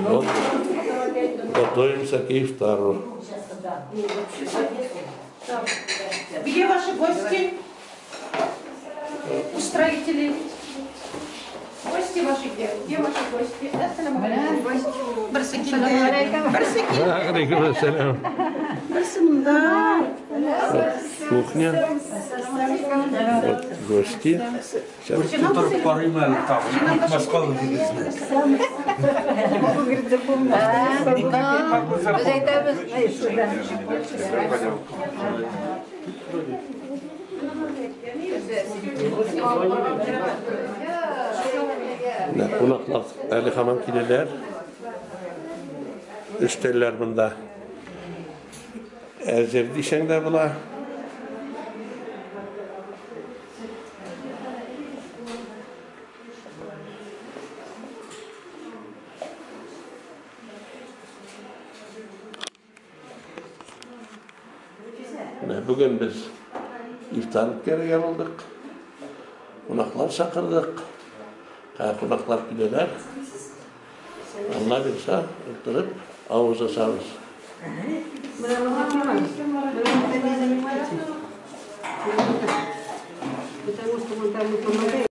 Вот, готовимся к ифтару. Где ваши гости? Устроители? Гости ваши где? Где ваши гости? Ассаламу алейкум. Алейкум ассалям. Вот кухня. Вот гости. Сейчас. Менә кунаклар әле һаман киләләр. Өстәлләр монда әзер дисәң дә була. Менә бүген без ифтар үткәрергә булдык. Кунаклар чакырдык. Ә кунаклар киләләр. Алла бирсә, утырып авыз ачабыз. Потому что он там и помогает.